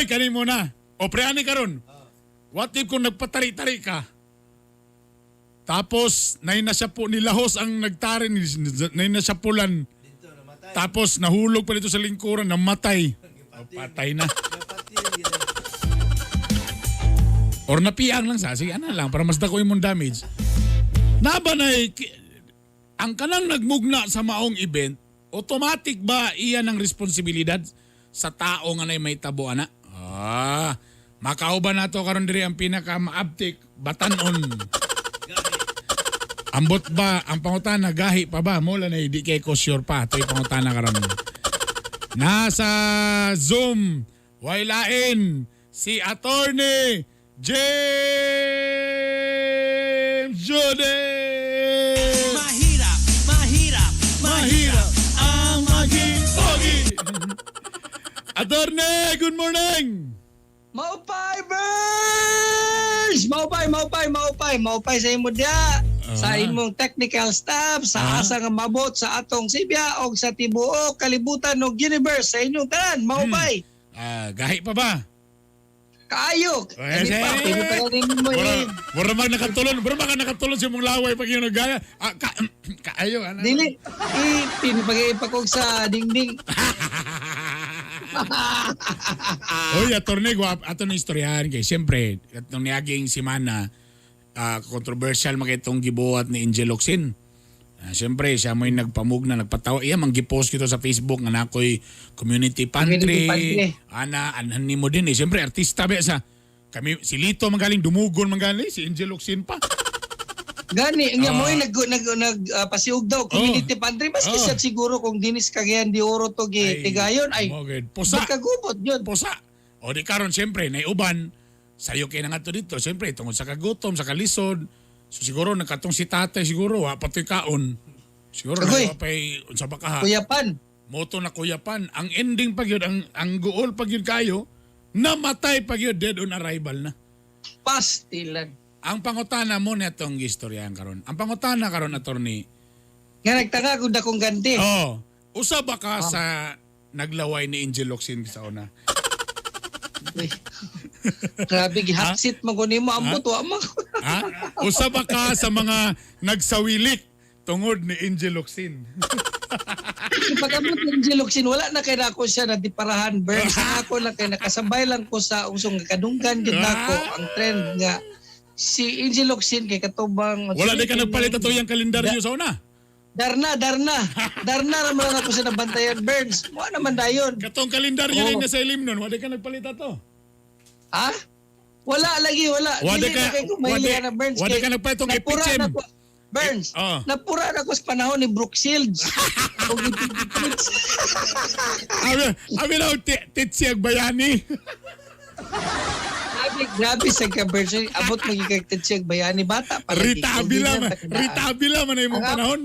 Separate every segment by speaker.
Speaker 1: Ay, kani mo na. O pre ani karon. What if kung nagpatari-tari ka? Tapos, nay na siya po nilahos ang nagtari, nay na siya pulan. Tapos, nahulog pa dito sa lingkuran, namatay. O, patay na. Or napiang lang sa, sige, ano lang, para mas dako imong damage. Naba na ang kanang nagmugna sa maong event, automatic ba iyan ang responsibilidad sa tao nga nay may tabo ana? Ah, makauban nato karon diri ang pinaka maabtik batanon. Ambot ba ang pangutana gahi pa ba? Mola na di kay ko sure pa to'y pangutana karon. Nasa Zoom, wailain si Attorney James Jude.
Speaker 2: Mahirap, mahirap,
Speaker 1: Mahirap ang maging pogi. Attorney, good morning.
Speaker 3: Maupay, Birds! Maupay, maupay, maupay. Maupay sa imo diya. Sa imong technical staff, sa asa nga mabot sa atong sibya o sa tibuok kalibutan og universe sa inyong tanan. Maupay.
Speaker 1: Ah, gahi pa ba?
Speaker 3: Kaayo.
Speaker 1: Eh,
Speaker 3: Kani pa, pwede pa rin mo
Speaker 1: Mura,
Speaker 3: eh.
Speaker 1: mura man nakatulon, mura man ka nakatulon sa imong laway pag yun nagaya. Ah, kaayo ano.
Speaker 3: Dili, eh, pinipag-ipakog sa dingding.
Speaker 1: Oy, attorney, guwap, ato na istoryahan kay siyempre, atong niaging simana, controversial makitong gibuhat ni Angel Locsin. Ah, siyempre, siya mo'y nagpamugna, nagpatawa. Iya, manggipost kito sa Facebook nga nakoy community pantry.
Speaker 3: Community pantry.
Speaker 1: Ana, anhan nimo din eh. Siyempre, artista ba sa kami si Lito magaling dumugon magaling si Angel Locsin pa.
Speaker 3: Gani, nga mo nag nag nag pasiug daw community pantry maski sa siguro kung dinis Cagayan de Oro to gi tigayon ay
Speaker 1: mo gid. Pusa.
Speaker 3: magkagubot yun.
Speaker 1: Pusa. O di karon siyempre naiuban sayo kay na ngadto dito siyempre tungod sa kagutom sa kalisod. So siguro nagkatong si tatay siguro wa patoy kaon. Siguro
Speaker 3: Agoy.
Speaker 1: na pay unsa ba kaha.
Speaker 3: Kuya Pan.
Speaker 1: Moto na kuyapan. Ang ending pag yun, ang goal pag yun kayo, namatay pag yun, dead on arrival na.
Speaker 3: Pastilan.
Speaker 1: Ang pangutana mo na itong gistoryahan karon. Ang pangutana karon, attorney,
Speaker 3: Nga nagtanga kung dakong ganti.
Speaker 1: oh, usa ba ka sa naglaway ni Angel Locsin sa una?
Speaker 3: Uy. Grabe gihapsit man ko nimo ambot wa man. Ko.
Speaker 1: Ha? Usa ba ka sa mga nagsawilik tungod ni Angel Locsin?
Speaker 3: Pag-abot ng Jeloksin, wala na kay nako siya na diparahan burn. Sa ako lang kay nakasabay lang ko sa usong kadunggan gid nako ang trend nga si Angel Locsin kay katubang
Speaker 1: Wala di ka nagpalit ato yung kalendaryo sa una.
Speaker 3: Darna, Darna. Darna ra man ako siya nabantayan Burns. Mo naman dayon.
Speaker 1: Katong kalendaryo
Speaker 3: Oo.
Speaker 1: na sa ilim nun, wala ka nagpalit ato.
Speaker 3: Ha? Wala lagi, wala.
Speaker 1: Wala
Speaker 3: Dili na kay kumaili na Burns.
Speaker 1: wala
Speaker 3: Kay
Speaker 1: ka nagpalit tong
Speaker 3: napura
Speaker 1: epichem.
Speaker 3: na ko. Burns,
Speaker 1: Eh, oh.
Speaker 3: napura na ko sa panahon ni Brooke Shields. Ug ipipits.
Speaker 1: Abi, abi na, titsi ang bayani.
Speaker 3: Grabe, grabe sa ka Burns. Abot magigagtid siya bayani bata pa lagi.
Speaker 1: Rita
Speaker 3: Hindi
Speaker 1: Avila,
Speaker 3: na
Speaker 1: man.
Speaker 3: takdaan.
Speaker 1: Rita Avila man na imong panahon.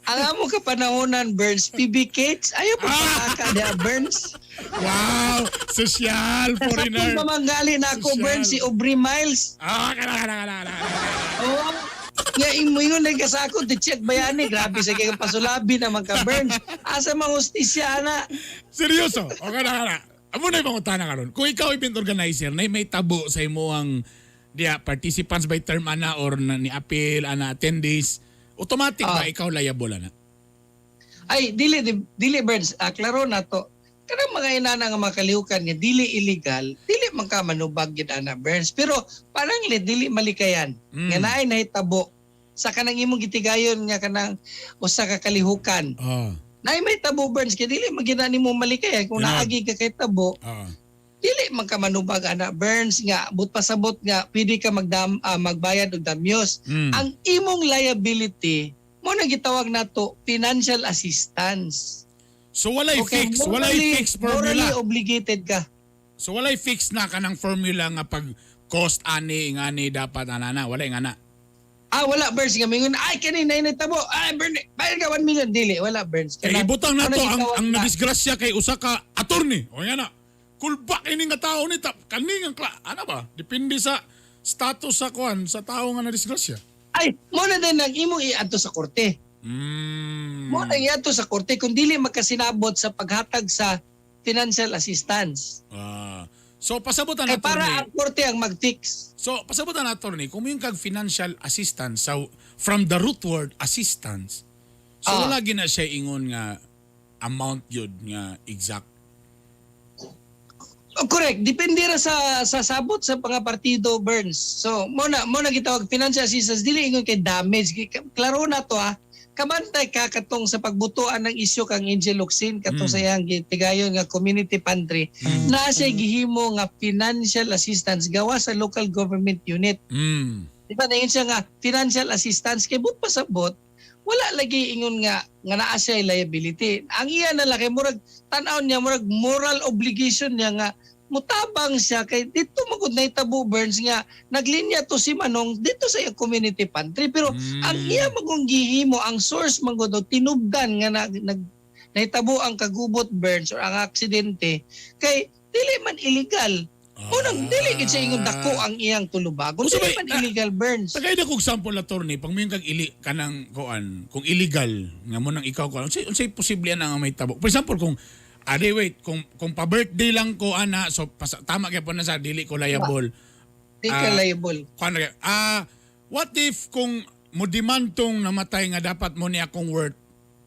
Speaker 3: Ang amo kapanahonan Burns, PB Cates, ayaw pa ka diha Burns.
Speaker 1: Wow, social
Speaker 3: Sa
Speaker 1: foreigner.
Speaker 3: pamanggali na ako
Speaker 1: Social.
Speaker 3: Burns si Aubrey Miles.
Speaker 1: Ah, kana kana kana kana.
Speaker 3: Oo. Nga imo yun ay kasako ti check bayani grabe sa kay pasulabi naman ka Burns. Asa mang hustisya ana?
Speaker 1: Seryoso? O kana kana. Amo na ipangutana karon. Kung ikaw event organizer na may tabo sa imo ang diya participants by term ana or na, ni appeal ana attendees, automatic ba ikaw liable ana?
Speaker 3: Ay dili dili Burns, klaro na to. Kanang mga inana nga mga kalihukan nga dili illegal, dili man ka manubag gid ana Burns. Pero pananglit dili malikayan. Nga naay nahitabo sa kanang imong gitigayon nga kanang usa ka kalihukan. Naay may tabo Burns kay dili man gid na nimo malikayan kung
Speaker 1: Yan.
Speaker 3: naagi ka kay tabo. Dili man ka manubag ana Burns nga but pasabot nga pwede ka magbayad og damyos. Ang imong liability mo na gitawag nato financial assistance.
Speaker 1: So walay fix, walay fix
Speaker 3: Morally
Speaker 1: formula.
Speaker 3: obligated ka.
Speaker 1: So walay fix na kanang formula nga pag cost ani ngani dapat ana na, walay nga na.
Speaker 3: Ah, wala Burns nga mingon ay kani na tabo. Ay Burns, bayad ka 1 million dili, wala Burns.
Speaker 1: Kay ibutang
Speaker 3: mo
Speaker 1: nato
Speaker 3: na
Speaker 1: ang
Speaker 3: gitawag
Speaker 1: ang
Speaker 3: na-
Speaker 1: nadisgrasya kay usa ka attorney. O yan na. Kulba kini nga tao ni tap kani nga ano ba? Depende sa status sa kuan sa tao nga nadisgrasya.
Speaker 3: Ay, mo na din ang imong iadto sa korte. Mo na iadto sa korte kung dili magkasinabot sa paghatag sa financial assistance.
Speaker 1: Ah. So pasabutan,
Speaker 3: Kay para
Speaker 1: attorney.
Speaker 3: ang korte ang mag-fix.
Speaker 1: So pasabutan, attorney, kung yung kag financial assistance, so from the root word assistance, so wala gina siya ingon nga amount yun nga exact.
Speaker 3: Oh, correct. Depende ra sa sabot sa mga partido, Burns. So mo na gitawag financial assistance, dili ingon kay damage. Klaro na to ha. Kabantay ka katong sa pagbutuan ng isyu kang Angel Locsin katong sa iyang gitigayon nga community pantry na siya gihimo nga financial assistance gawa sa local government unit. Di ba naingon siya nga financial assistance kay but pasabot wala lagi ingon nga nga naa siya liability. Ang iya na lang kay murag tan-aw niya, murag moral obligation niya nga mutabang siya kay dito magud nahitabo, Burns, nga naglinya to si Manong dito sa iyang community pantry, pero ang iya magong gihimo, ang source magud o tinubdan nga nag nahitabo ang kagubot, Burns, or ang aksidente kay dili man illegal. Unang dili gid siya ingon dako ang iyang tulubagon.
Speaker 1: Unsa
Speaker 3: Dili
Speaker 1: may-
Speaker 3: man illegal, Burns.
Speaker 1: Tagay na kog sample, attorney, pag may kag ili kanang kuan, kung illegal nga mo nang ikaw kuan, unsay posible ana nga may tabo? For example, kung ade wait, kung pa-birthday lang ko ana, so tama gyud po na sa dili ko liable.
Speaker 3: Di ka liable.
Speaker 1: Kuan ra what if kung mo demand tong namatay nga dapat mo ni akong worth,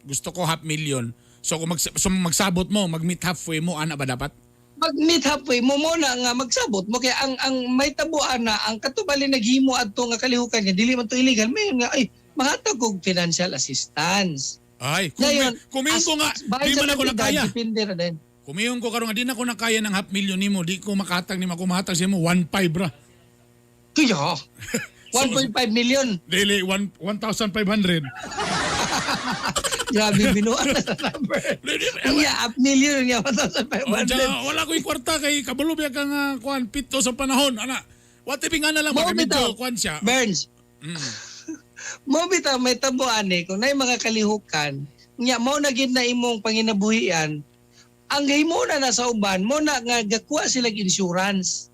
Speaker 1: gusto ko half million. So kung magsabot mo, mag-meet halfway mo ana ba dapat?
Speaker 3: Mag-meet halfway mo mo na nga magsabot mo kay ang may tabuan na ang katubali naghimo adto nga kalihukan nga dili man to illegal, may nga ay mahatag og financial assistance.
Speaker 1: Ay, kung
Speaker 3: Dayon,
Speaker 1: kung ko nga
Speaker 3: bahin
Speaker 1: di
Speaker 3: sa
Speaker 1: man ako
Speaker 3: kantidad,
Speaker 1: nakaya.
Speaker 3: depende ra din.
Speaker 1: Kumiyon ko karon nga di na ko nakaya ng half million nimo, di ko makatag nimo, ako mahatag sa imo 1.5 ra.
Speaker 3: Kuya, 1.5 million.
Speaker 1: Dili 1,500.
Speaker 3: Grabe binuan na sa number. Unya, half million niya, 1,500.
Speaker 1: Oh, tsaka, wala ko kwarta kay kabalo biya ka nga kuan pito sa panahon ana. What if nga na lang
Speaker 3: Mao
Speaker 1: baka medyo
Speaker 3: bitaw.
Speaker 1: kuan siya.
Speaker 3: Burns. Mo bitaw may tabuan eh kung nay mga kalihukan nya mao na gid na imong panginabuhian, ang gahimo na na sa uban mo na nga gakuha sila insurance.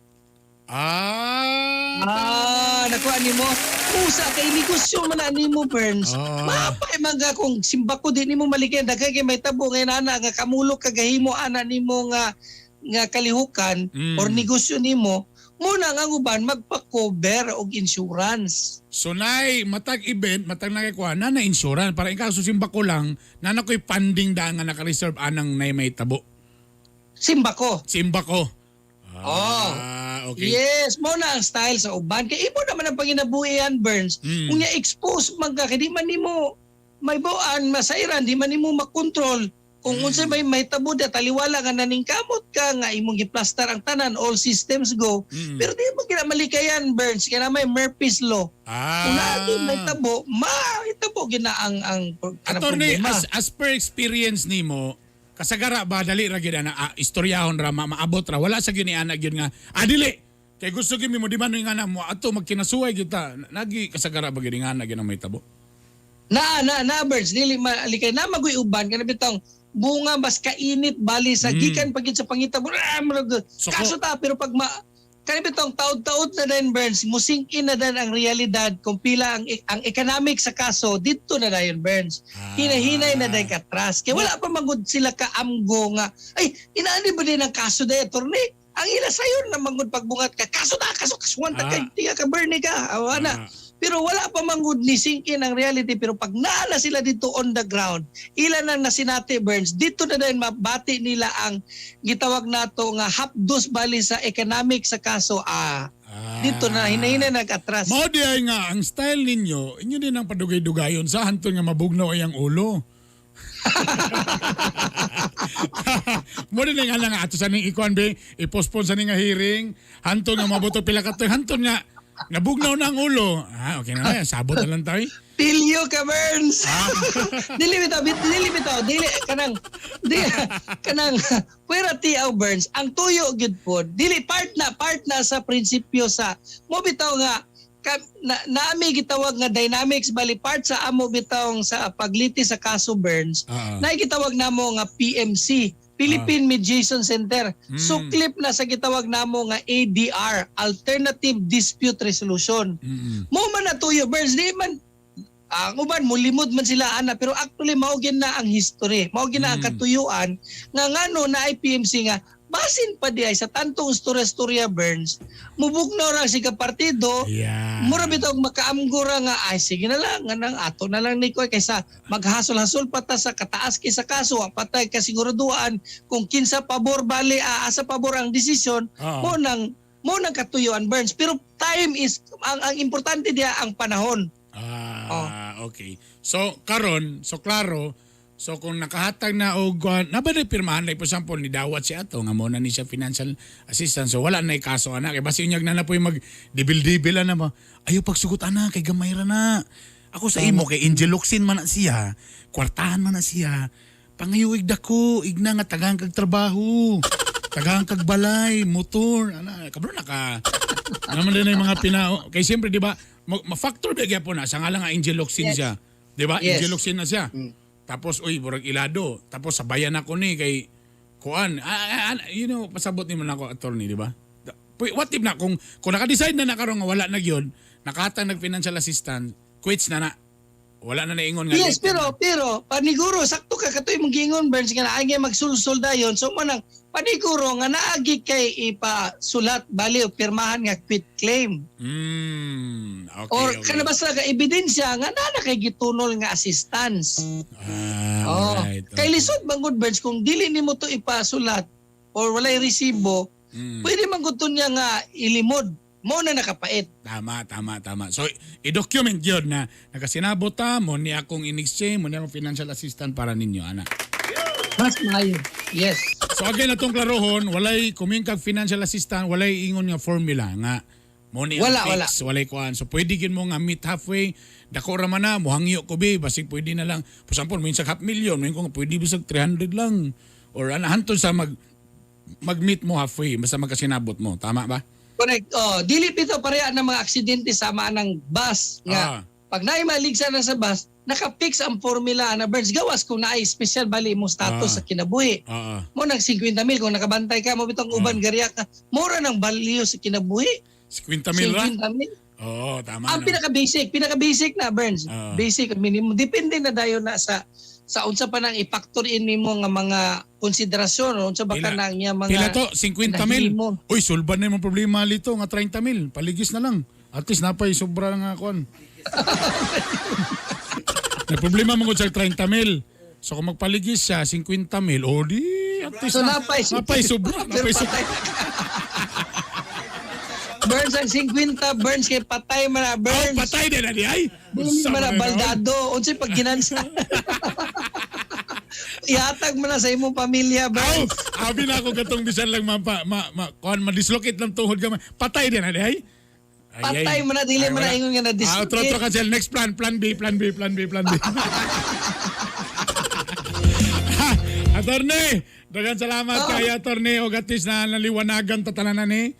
Speaker 3: Ah, nakuha nimo. Usa kay negosyo man na nimo, Burns. Mapay man ka kung simbako di nimo maligyan, daghan kay may tabo ngayon ana nga kamulok ka gahimo ana nimo nga nga kalihukan or negosyo nimo, muna nga ang uban magpa-cover og insurance.
Speaker 1: So nay matag event, matag na kay kuan na na insurance para in kaso simbako lang, na na ko'y funding daan nga naka-reserve anang nay may tabo.
Speaker 3: Simbako.
Speaker 1: Simbako.
Speaker 3: Oh.
Speaker 1: Ah, okay.
Speaker 3: Yes, mo na ang style sa uban. Kay imo naman ang panginabuhian, Burns. Kung niya expose man ka, kay di man nimo may buan, masairan, di man nimo makontrol. Kung unsay may mahitabo da, taliwala nga naningkamot ka nga imong giplastar ang tanan, all systems go. Pero di mo kinamalikayan, Burns, kaya na may Murphy's Law. Kung naa may tabo, mahitabo gina ang
Speaker 1: Attorney,
Speaker 3: problema.
Speaker 1: as per experience nimo, kasagara ba dali ra gyud ana istoryahon ra maabot ra wala sa gyud ni ana gyud nga dili kay gusto gyud mo di man nga na mo ato magkinasuway gyud ta, nagi kasagara ba gyud nga ana gyud ang may tabo?
Speaker 3: Na na na Birds, dili malikay na maguy uban kana bitong bunga mas kainit bali sa gikan pagid sa pangitabo, murag,
Speaker 1: So,
Speaker 3: kaso ta, pero pag ma kana bitong taud-taud na din, Burns, musingin na din ang realidad kung pila ang economic sa kaso didto na dayon, Burns. Hinahinay na day katras kay wala pa magud sila kaamgo nga ay inaani ba din ang kaso day, attorney? Ang ila sayon na mangud pagbungat ka, kaso ta, kaso kasuwan ta, kay tiga ka Bernie ka awa na. Pero wala pa manggod ni sinkin ang reality. Pero pag naala sila dito on the ground, ilan ang nasinati, Burns, dito na din mabati nila ang gitawag nato nga hapdos bali sa economic sa kaso. Dito na hinahina nag-atras.
Speaker 1: Mao di ay nga ang style ninyo, inyo din ang padugay-dugayon sa hantong nga mabugnaw ay ang ulo. Mo din nga lang ato sa ning ikuan be, i-postpone sa ning nga hearing, hantong nga mabuto pila ka tuig, hantong nga nabugnaw na ang ulo. Ah, okay na na, sabot na lang tayo.
Speaker 3: Pilyo ka, Burns. Dili bitaw, dili bitaw, dili kanang di kanang pwera tiaw, Burns. Ang tuyo gyud po, dili part na sa prinsipyo sa mo bitaw nga ka, na, naami gitawag nga dynamics bali part sa amo bitaw sa pagliti sa kaso, Burns. Na gitawag namo nga PMC, Philippine Mediation Center. Suklip na sa gitawag namo nga ADR, Alternative Dispute Resolution. Mo man natuyo, Burns, di man ang uban mulimod man sila ana, pero actually mao gyud na ang history, mao gyud na ang katuyuan nga ngano na IPMC nga Basin pa di ay sa tantong istorya-istorya, Burns, mubugnaw ra si kapartido. Mura bitaw makaamgura nga ay sige na lang nga nang ato na lang ni Koy kaysa maghasol-hasol pa ta sa kataas kaysa kaso wa patay kasiguraduan kung kinsa pabor bali asa pabor ang desisyon. Mo nang katuyuan, Burns, pero time is ang importante diya ang panahon.
Speaker 1: Ah, okay. So karon, so klaro, so kung nakahatag na og na ba na pirmahan, like for example ni dawat si ato nga mo na ni siya financial assistance, so wala na kaso ana kay basi unyag na na po yung mag dibil-dibil na ba ayo pagsugot ana kay gamay ra na ako sa imo kay Angel Locsin man na siya, kwartahan man na siya, pangayo ig dako igna nga tagaan kag trabaho, tagaan kag balay, motor ana, kabro na ka. Ano man din yung mga pina kay siyempre, di ba, ma-factor ba gyapon na sa nga lang nga Angel Locsin siya, di ba?
Speaker 3: Yes.
Speaker 1: Angel Locsin na siya. Tapos uy, murag ilado. Tapos sabayan ako ni kay kuan. Pasabot nimo na ako, attorney, di ba? What if na kung naka-decide na na karon nga wala na gyud, nakatang nag financial assistance, quits na na. Wala na naingon nga.
Speaker 3: Yes, pero pero paniguro sakto ka katoy imong giingon, Burns, nga naagi magsulsul dayon. So mo nang paniguro nga naagi kay ipasulat bali o pirmahan nga quit claim. Or kana basta ka ebidensya nga naa na kay gitunol nga assistance. Oh. Kay lisod man gud, Burns, kung dili nimo to ipasulat or walay resibo, pwede man gud to niya nga ilimod. Mo na nakapait.
Speaker 1: Tama, tama, tama. So, i-document yun na nakasinabot ta mo ni akong in-exchange, mo ni akong financial assistant para ninyo, ana.
Speaker 3: Mas maayo. Yes.
Speaker 1: So again, atong klarohon, walay kumingkag financial assistant, walay ingon nga formula nga mo ni ang
Speaker 3: Wala,
Speaker 1: fix, walay kuan. So pwede gid mo nga meet halfway, dako ra man na, mohangyo ko be, basig pwede na lang. For example, minsan half million, minsan ko pwede bisag 300 lang or ana hantod sa mag-meet mo halfway, basta magkasinabot mo. Tama ba?
Speaker 3: Correct. Oh, dili pito pareha ng mga aksidente sama ng bus nga pag naay maligsa na sa bus, naka-fix ang formula na, Birds, gawas kung naay special bali imong status sa kinabuhi. Mo nag 50 mil kung nakabantay ka mo bitong uban gariya ka, mura ng value sa kinabuhi.
Speaker 1: 50 mil ra?
Speaker 3: 50 mil.
Speaker 1: Oo, tama.
Speaker 3: Ang
Speaker 1: no?
Speaker 3: pinaka-basic, pinaka-basic na, Burns. Basic minimum. Depende na dayon na sa unsa pa nang i-factor in nimo nga mga konsiderasyon o unsa ba
Speaker 1: Pila-
Speaker 3: ka nang iya mga
Speaker 1: Pila to? 50 mil.
Speaker 3: nahimo.
Speaker 1: Uy, sulban na yung problema lito nga 30 mil. Paligis na lang. At least napay sobra nga kuan. May problema mo sa 30 mil. So kung magpaligis siya 50 mil, o di at least
Speaker 3: So napay
Speaker 1: napay sobra,
Speaker 3: Pero
Speaker 1: napay sobra.
Speaker 3: patay na ka. Burns ang 50, Burns, kay patay man na
Speaker 1: Oh,
Speaker 3: Burns.
Speaker 1: patay din na di ay.
Speaker 3: Dili
Speaker 1: Unsa
Speaker 3: man na
Speaker 1: man na,
Speaker 3: baldado. Unsay pag ginansa? Ihatag mo na sa imong pamilya,
Speaker 1: Aw,
Speaker 3: Burns.
Speaker 1: abi na ako katong bisan lang ma, ma, ma kuan ma-dislocate lang tuhod gamay. Patay din na di ay. Ay,
Speaker 3: Patay
Speaker 1: ay.
Speaker 3: man na, dili
Speaker 1: Ay,
Speaker 3: man na
Speaker 1: wala.
Speaker 3: ingon nga na
Speaker 1: Ah,
Speaker 3: dislocate.
Speaker 1: otro, otro, cancel. Next plan, plan B, plan B, plan B, plan B. Ha, attorney, daghang salamat kay attorney og at least na naliwanagan ta tanan ni.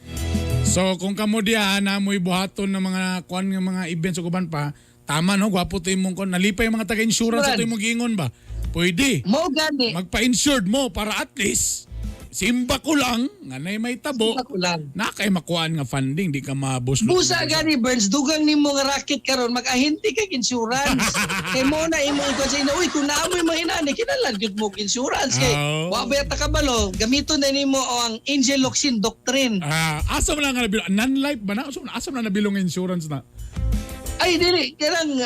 Speaker 1: So kung kamo diha na mo'y buhaton ng mga kuan nga mga events ug uban pa, tama no, gwapo to imong kon nalipay yung mga taga-insurance
Speaker 3: Insurance.
Speaker 1: ato imong giingon ba? Pwede.
Speaker 3: Mo gani.
Speaker 1: Magpa-insured mo para at least simba ko lang nga nay may tabo
Speaker 3: Simba ko lang.
Speaker 1: na kay makuan nga funding di ka mabuslo.
Speaker 3: Busa gani, Burns, dugang nimo nga racket karon mag-ahinti kag insurance. Kay mo na imo ikon sa ina, uy kung naamoy mga inani kinahanglan gyud mo og insurance kay wa ba ta kabalo, gamiton na nimo ang Angel Locsin doctrine.
Speaker 1: Ah, asa man lang nga nabilong? Non-life ba na? Asa man lang nabilong insurance na?
Speaker 3: Ay dili kanang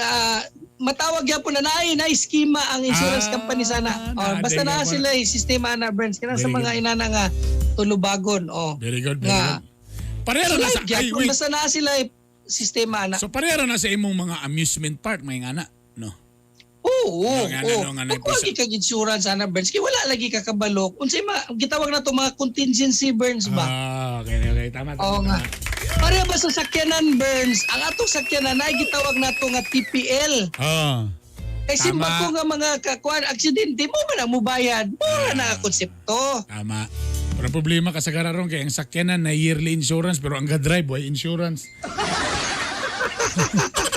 Speaker 3: matawag gyapon na naay na eskima ang insurance company sana. Oh,
Speaker 1: Na,
Speaker 3: basta
Speaker 1: dili
Speaker 3: naa
Speaker 1: ba?
Speaker 3: sila eh, sistema na, Burns, kanang sa
Speaker 1: Very
Speaker 3: mga
Speaker 1: good.
Speaker 3: inana nga tulubagon oh.
Speaker 1: Very good, very
Speaker 3: Nga.
Speaker 1: good. Pareho na sa
Speaker 3: Life
Speaker 1: ay,
Speaker 3: gyapon
Speaker 1: wait.
Speaker 3: basta naa sila eh, sistema na.
Speaker 1: So pareho na sa imong mga amusement park may ngana, no?
Speaker 3: Oo,
Speaker 1: Nga,
Speaker 3: oo.
Speaker 1: nga, nga, nga,
Speaker 3: Pag lagi kag insurance ana, Burns, kay wala lagi ka kabalo. Unsay ma gitawag na to mga contingency, Burns ba?
Speaker 1: Ah, okay. Tama, tama.
Speaker 3: Oo nga.
Speaker 1: tama.
Speaker 3: Pareha ba sa sakyanan, Burns? Ang atong sakyanan ay gitawag nato nga TPL. Kay simba
Speaker 1: Tama.
Speaker 3: ko nga mga kakuan aksidente mo man ang mubayad. Mura na ang konsepto.
Speaker 1: Tama. Pero ang problema kasagara ron kay ang sakyanan na yearly insurance pero ang ga-drive way insurance.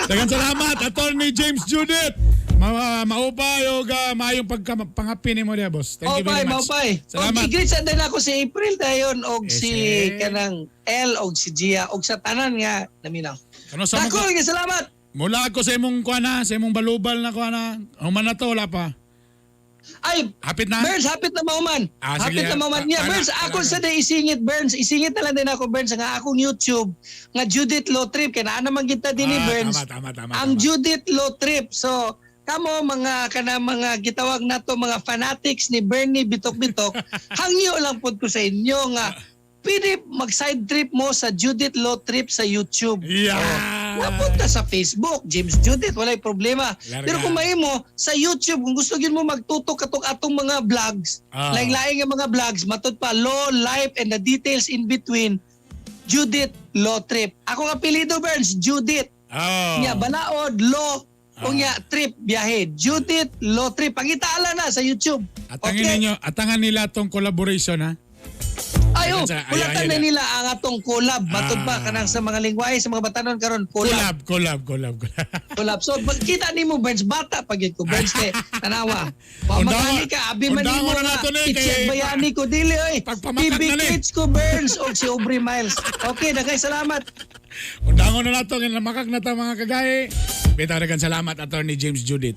Speaker 1: Daghang salamat, Attorney James Judith. Maupay og maayong pagka pangapin nimo diha, boss. Thank you
Speaker 3: Maupay,
Speaker 1: very much.
Speaker 3: maupay.
Speaker 1: Salamat.
Speaker 3: Og i-greet sa din ako si April dayon og
Speaker 1: Eh,
Speaker 3: si kanang L og si Gia og sa tanan nga naminaw.
Speaker 1: Ano sa
Speaker 3: Dako nga salamat.
Speaker 1: Mula ako sa imong kuana, sa imong balubal na kuana. Human na to, wala pa.
Speaker 3: Ay,
Speaker 1: Hapit na?
Speaker 3: Burns, hapit na mauman.
Speaker 1: Ah, sige.
Speaker 3: Hapit na mauman. Yeah, Burns, ako sa day isingit, Burns. Isingit na lang din ako, Burns, nga akong YouTube, nga Judith Low Trip. Kaya naa naman kita din ni Burns.
Speaker 1: Tama, tama, tama.
Speaker 3: Ang
Speaker 1: tama.
Speaker 3: Judith Low Trip. So, kamo mga kana mga gitawag nato mga fanatics ni Bernie Bitok Bitok, hangyo lang pod ko sa inyo nga pwede mag side trip mo sa Judith Low Trip sa YouTube.
Speaker 1: Yeah.
Speaker 3: Napunta sa Facebook, James Judith, walay problema.
Speaker 1: Larga.
Speaker 3: Pero kung mahimo sa YouTube, kung gusto gyud mo magtutok katong atong mga vlogs, laing-laing nga mga vlogs, matud pa law, life and the details in between, Judith Law Trip. Ako nga apelyido Burns, Judith. Nya balaod, law, unya trip biyahe. Judith Law Trip. Pangitaala na sa YouTube.
Speaker 1: Atangin
Speaker 3: Okay.
Speaker 1: ninyo, atangan nila tong collaboration ha.
Speaker 3: Ayo,
Speaker 1: Ay,
Speaker 3: kulatan
Speaker 1: ay,
Speaker 3: na
Speaker 1: ay.
Speaker 3: nila ang atong collab. Matud pa kanang sa mga lingwahe sa mga batanon karon collab.
Speaker 1: Collab, collab, collab, collab.
Speaker 3: Collab. So pagkita nimo Burns, bata pag yun ko Burns kay tanawa. Wa
Speaker 1: Undango-
Speaker 3: magani ka abi man
Speaker 1: undango
Speaker 3: nimo
Speaker 1: na
Speaker 3: nga.
Speaker 1: nato ni,
Speaker 3: Itchad bayani ko dili oy.
Speaker 1: Pagpamakak
Speaker 3: PB
Speaker 1: na ni.
Speaker 3: Kids ko Burns og si Aubrey Miles. Okay, daghay salamat.
Speaker 1: Undango na nato, kay namakak na ta mga kagahe. Bitaw, daghang salamat, Attorney James Judith.